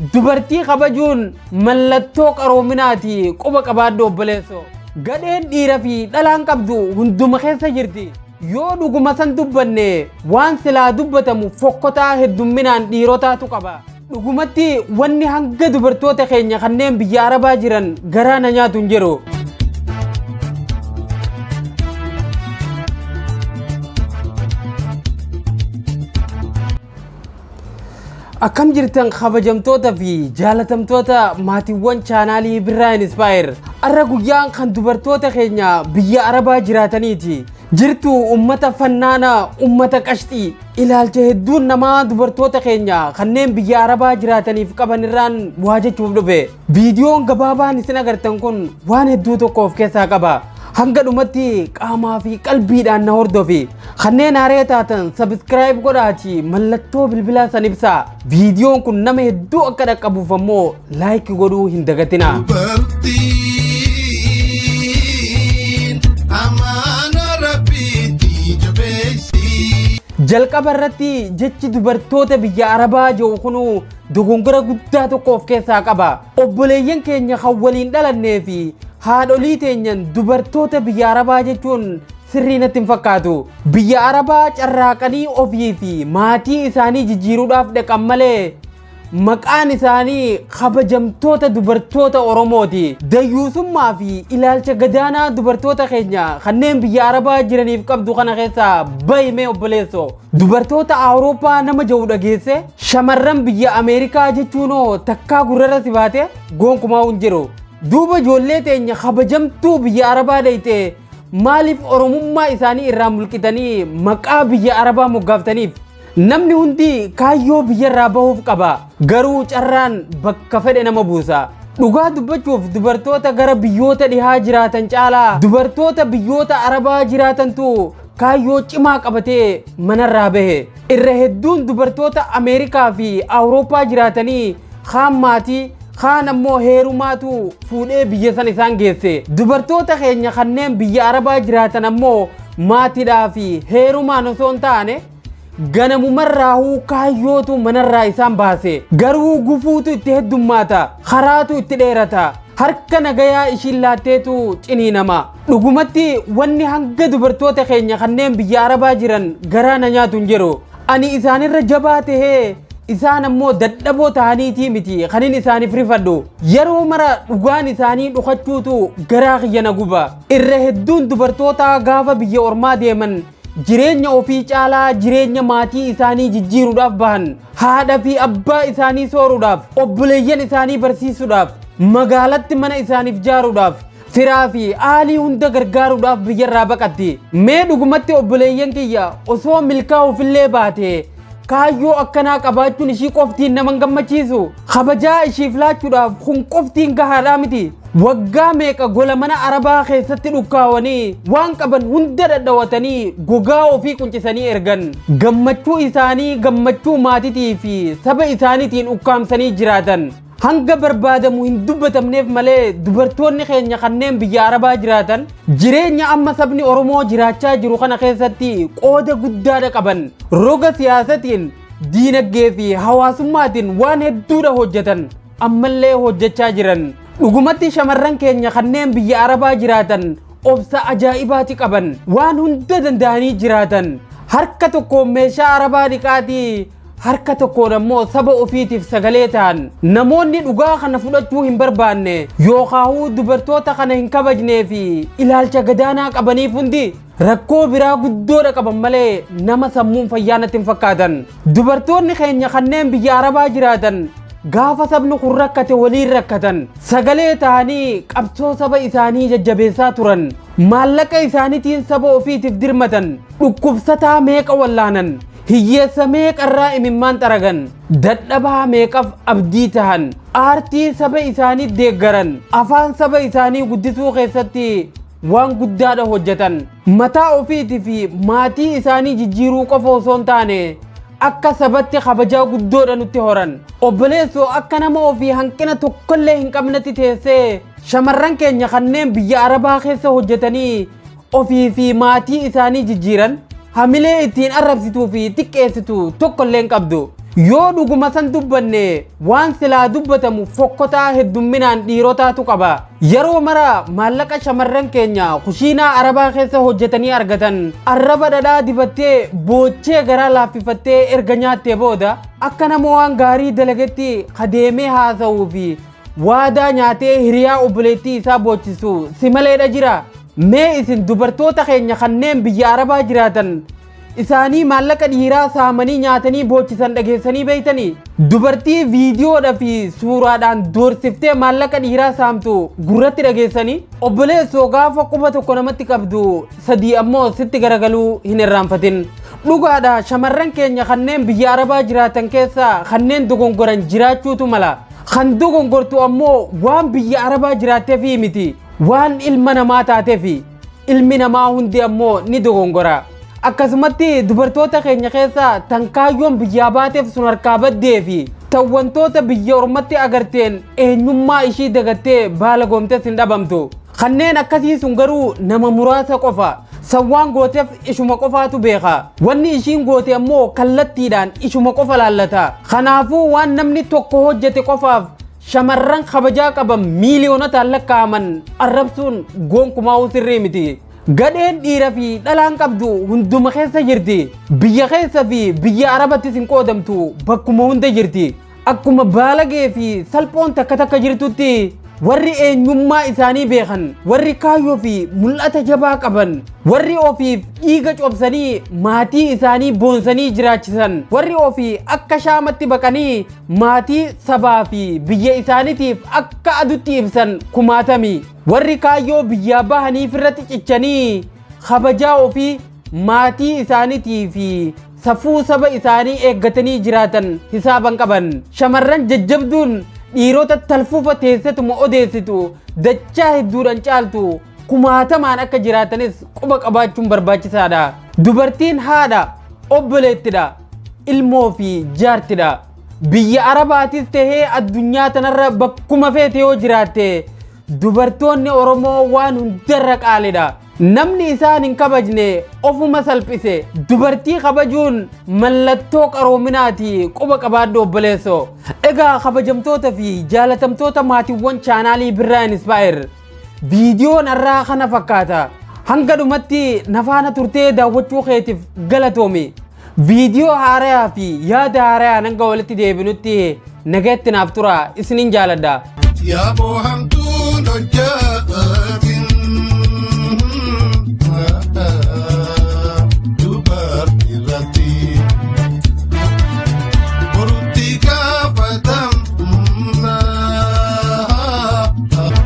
Dubartii kabajuun mallattoo qaroominaati quba qabaadhu obboleessoo. Gadheen dhiira fi dhalaan qabdu hunduma keessa jirti. Yoo dhuguma san dubbanne waan silaa dubbatamu fokkotaa heddumminaan dhiirotaatu qaba. Dhugumatti wanni hanga dubartoota keenya kanneen biyya Arabaa jiran garaa na nyaatu hin jiru. Akkam jirtan kabajamtoota fi jaalatamtoota maatiiwwan chaanaalii Birraa Inspire. Arra guyyaan kan dubartoota keenya biyya Arabaa jiraataniiti. Jirtu ummata fannaana ummata qashxii. Ilaalcha hedduun namaa dubartoota keenya kanneen biyya Arabaa jiraataniif qaban irraan waa jechuuf dhufe. Viidiyoon gabaabaan isin agartan kun waan hedduu tokko of keessaa qaba. Hanga dhumatti qaamaa fi qalbiidhaan na hordofi. Kanneen haaree taatan sabiskiraayib godhaati mallattoo bilbilaa san ibsaa. Viidiyoon kun nama hedduu akka dhaqqabuuf ammoo laayikii godhuu hin dagatinaa. Dubartiin amaana rabbiitti jabeessi. Jalqaba irratti jechi dubartoota biyya Arabaa jiru kunuu dogongora guddaa tokko of keessaa qaba. Obboleeyyan keenya kan waliin dhalannee fi haadholii teenyan dubartoota biyya Arabaa jechuun sirrii natti hin fakkaatu. Biyya Arabaa carraaqanii ofii fi maatii isaanii jijjiiruudhaaf dhaqan malee maqaan isaanii kabajamtoota dubartoota Oromooti. Dayyuusummaa fi ilaalcha gadaanaa dubartoota keenya kanneen biyya Arabaa jiraniif qabdu kana keessaa bahimee obboleessoo. Dubartoota Awurooppaa nama jiru dhageesse shamarran biyya Ameerikaa jechuunoo takkaa gurrarra si baate gonkumaa hin jiru. Duuba ijoollee teenya kabajamtuu biyya Arabaa dhayite maaliif Oromummaa isaanii irraa mulqitanii maqaa biyya Arabaa moggaaftaniif? Namni hundi kaayyoo biyyarraa bahuuf qaba. Garuu carraan bakka fedhe nama buusa. Dhugaa dubbachuuf dubartoota gara biyyoota dhihaa jiraatan caalaa dubartoota biyyoota Arabaa jiraatantu kaayyoo cimaa qabatee manarraa bahe. Irra hedduun dubartoota Ameerikaa fi Awurooppaa jiraatanii kaan maatii kaan ammoo heerumaatu fuudhee biyya san isaan geesse. Dubartoota keenya kanneen biyya Arabaa jiraatan ammoo maatiidhaa fi heerumaan osoo hin taane ganamumarraahuu kaayyootu manarraa isaan baase. Garuu gufuutu itti heddummaata, karaatu itti dheerata. Harka nagayaa ishiin laatteetu ciniinama. Dhugumatti wanni hanga dubartoota keenya kanneen biyya Arabaa jiran garaa na nyaatu hin jiru. Ani isaanirra jabaa tahee isaan ammoo dadhaboo ta'aniitii miti kanin isaaniif rifadhu. Yeroo mara dhugaan isaanii dhukachuutu garaa kiyya na guba. Irra hedduun dubartootaa gaafa biyya ormaa deeman jireenya ofii caalaa jireenya maatii isaanii jijjiiruudhaaf bahan, haadha fi abbaa isaanii sooruudhaaf, obboleeyyan isaanii barsiisuudhaaf, magaalatti mana isaaniif jaaruudhaaf, firaa fi aalii hunda gargaaruudhaaf biyyarraa baqatti. Mee dhugumatti obboleeyyan kiyya osoo milkaa'uufillee baate kaayyoo akkanaa qabaachuun ishii qoftiin nama hin gammachiisu. Kabajaa ishiif laachuudhaaf kun qoftiin gahaadhaa miti. Waggaa meeqa gola mana Arabaa keessatti dhukkaawanii waan qaban hunda dhadhawatanii gogaa ofii quncisanii ergan. Gammachuu isaanii gammachuu maatiitii fi saba isaaniitiin ukkaamsanii jiraatan. Hanga barbaadamu hin dubbatamneef malee dubartoonni keenya kanneen biyya Arabaa jiraatan jireenya amma sabni Oromoo jiraachaa jiru kana keessatti qooda guddaadha qaban. Roga siyaasatiin, diinagdee fi hawaasummaatiin waan hedduudha hojjetan. Ammallee hojjechaa jiran. Dhugumatti shamarran keenya kanneen biyya Arabaa jiraatan obsa ajaa'ibaati qaban. Waan hunda danda'anii jiraatan. Harka tokkoon meeshaa Arabaa dhiqaatii harka tokkoon ammoo saba ofiitiif sagalee ta'an. Namoonni dhugaa kana fudhachuu hin barbaanne yookaahuu dubartoota kana hin kabajnee fi ilaalcha gadaanaa qabaniif hundi rakkoo biraa guddoodha qaban malee nama sammuun fayyaa natti hin fakkaatan. Dubartoonni keenya kanneen biyya Arabaa jiraatan gaafa sabni kun rakkate waliin rakkatan sagalee ta'anii qabsoo saba isaanii jajjabeessaa turan. Maallaqa isaaniitiin saba ofiitiif dirmatan, dhukkubsataa meeqa wallaanan, hiyyeessa meeqarraa imimmaan xaragan, dadhabaa meeqaf abdii tahan, aartii saba isaanii deeggaran, afaan saba isaanii guddisuu keessatti waan guddaadha hojjetan. Mataa ofiitii fi maatii isaanii jijjiiruu qofa osoo hin taane akka sabatti kabajaa guddoodha nutti horan. Obboleessoo akka nama ofii hanqina tokkollee hin qabnetti teessee shamarran keenya kanneen biyya Arabaa keessa hojjetanii ofii fi maatii isaanii jijjiiran hamilee ittiin arrabsituu fi xiqqeessitu tokkollee hin qabdu. Yoo dhuguma san dubbanne waan silaa dubbatamu fokkotaa heddumminaan dhiirotaatu qaba. Yeroo mara maallaqa shamarran keenya kushiinaa Arabaa keessa hojjetanii argatan arraba dhadhaa dibattee boochee garaa laaffifattee erga nyaattee booda akka nama waan gaarii dalagetti kadeemee haasa'uu fi waadaa nyaatee hiriyaa obboleettii isaa boochisu si maleedha jira. Mee isin dubartoota keenya kanneen biyya Arabaa jiraatan isaanii maallaqa dhiiraa saamanii nyaatanii boochisan dhageessanii beeytanii? Dubartii viidiyoodhaa fi suuraadhaan doorsiftee maallaqa dhiiraa saamtu gurratti dhageessanii? Obboleessoo, gaafa quba tokko namatti qabdu sadii ammoo sitti garagaluu hin irraanfatin. Dhugaadha, shamarran keenya kanneen biyya Arabaa jiraatan keessa kanneen dogongoran jiraachuutu mala. Kan dogongortu ammoo waan biyya Arabaa jiraatteefi miti, waan ilma namaa taateefi. Ilmi namaa hundi ammoo ni dogongora. Akkasumatti dubartoota keenya keessa tan kaayyoon biyyaa baateef sun harkaa baddee fi tan wantoota biyya ormatti agarteen eenyummaa ishii dagattee baala goomtes hin dhabamtu. Kanneen akkasii sun garuu nama muraasa qofa. San waan gooteef ishuma qofaatu beeka. Wanni ishiin goote ammoo kallattiidhaan ishuma qofa laallata. Kanaafuu waan namni tokko hojjete qofaaf shamarran kabajaa qaban miiliyoonotaan lakkaa'aman arrabsuun gonkumaa sirrii miti. Gadheen dhiira fi dhalaan qabdu hunduma keessa jirti. Biyya keessa fi biyya Arabattis hin qoodamtu, bakkuma hunda jirti. Akkuma baalagee fi salphoon takka takka jirtutti, warri eenyummaa isaanii beekan, warri kaayyoo fi mul'ata jabaa qaban, warri ofiif dhiiga cobsanii maatii isaanii boonsanii jiraachisan, warri ofii akka shaamatti baqanii maatii, sabaa fi biyya isaaniitiif akka adutti ibsan kumaatami. Warri kaayyoo biyyaa bahaniif irratti cichanii kabajaa ofii, maatii isaaniitii fi safuu saba isaanii eeggatanii jiraatan hisaaban qaban. Shamarran jajjabduun dhiirota talfuufa teessetuma odeessitu dachaa hedduudhaan caaltu kumaatamaan akka jiraatanis quba qabaachuun barbaachisaadha. Dubartiin haadha, obboleettidha, ilmoo fi jaartidha. Biyya Arabaatis tahee addunyaa tanarra bakkuma feete yoo jiraatte, dubartoonni Oromoo waan hundarra qaalidha. Namni isaan hin kabajne ofuma salphise. Dubartii kabajuun mallattoo qaroominaati, quba qabaadhu obboleessoo. Egaa kabajamtoota fi jaalatamtoota maatiiwwan chaanaalii Birraa Inspire, viidiyoon har'aa kana fakkaata. Hanga dhumatti nafaana turtee daawwachuu keetiif galatoomi. Viidiyoo haarayaa fi yaada haarayaan hanga walitti deebinutti nagaatti naaf tura, isinin jaaladha. Yaaboo hamtuun hojjaatin.